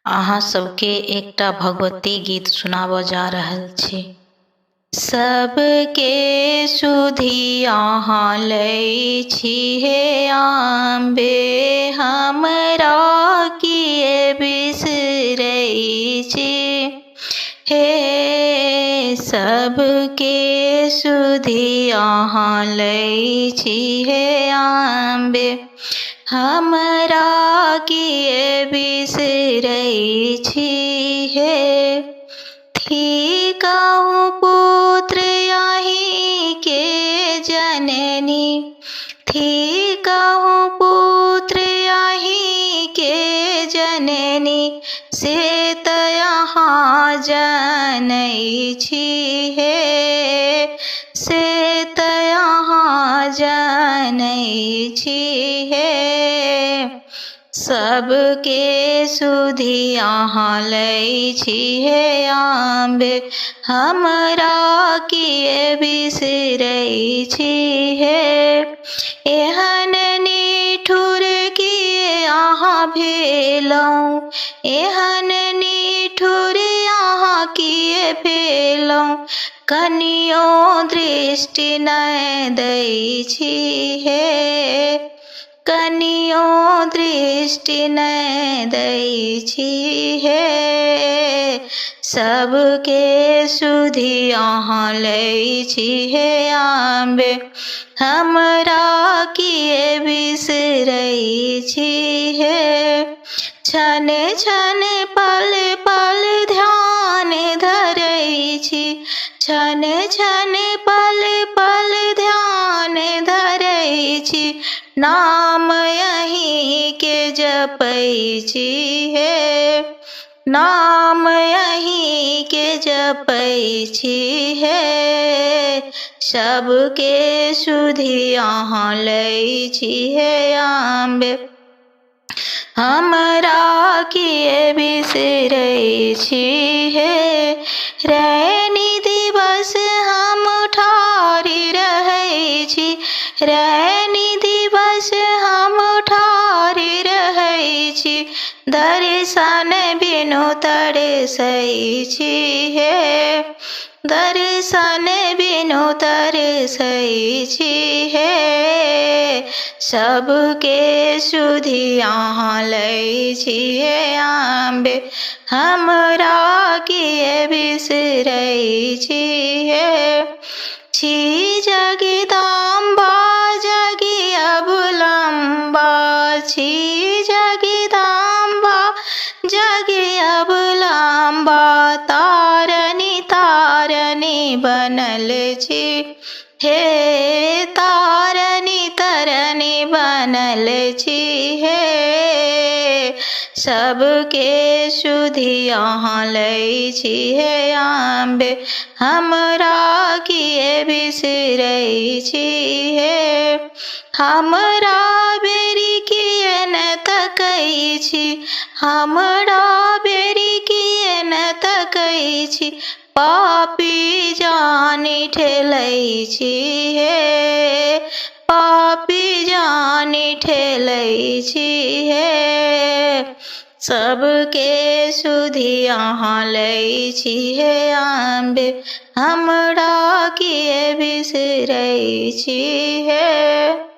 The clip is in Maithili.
अहाँ सबके एकटा भगवती गीत सुनाबऽ जा रहल छी। सबके सुधि अहाँ लै छी हे अम्बे, हमरा किए बिसरै छी हे। सबके सुधि अहाँ लै छी हे अम्बे, हमरा किए बिसरै छी हे। थिकहुँ पुत्र अहीँके जननी, थिकहुँ पुत्र अहीँके जननी, से तऽ अहाँ जनै छी हे, से तऽ अहाँ जनै छी हे। सबके सुधि अहाँ लै छी हे अम्बे, हमरा किए बिसरै छी हे। एहन निठुर किए अहाँ भेलहुँ, एहन निठुर अहाँ किए भेलहुँ, कनियो दृष्टि नहि दै छी हे, कनियो दृष्टि नहि दै छी हे। सबके सुधि अहाँ लै छी हे अम्बे, हमरा किए बिसरै छी हे। छन छन पल पल ध्यान धरै छी, छन छन पल पल ध्यान धरै छी, नाम अहीँके जपै छी हे, नाम अहीँके जपै छी हे। सबके सुधि अहाँ लै छी हे अम्बे, हमरा किए बिसरै छी हे। रैनि दिवस हम ठाढ़ि रहै छी, रैनि दिवस हम ठाढ़ि रहै छी, दर्शन बिनु तरसै छी हे, दर्शन बिनु तरसै छी हे। सबके सुधि अहाँ लै छी हे अम्बे, हमरा किए बिसरै छी हे। छी जगदम्बा जगि अवलम्बा, छी जगदम्बा जगि अवलम्बा, तारनी तारनी बनल छी हे, तारनी तरनी बनल छी हे। सबके सुधि अहाँ लै छी हे अम्बे, हमरा किए बिसरै छी हे। हमरा बेरी किए न तकै छी, हमरा बेरी किए न तकै छी, पापी जानि ठेलै छी हे, पापी जानि ठेलै छी हे। सबके सुधि अहाँ लै छी हे अम्बे, हमरा किए बिसरै छी हे।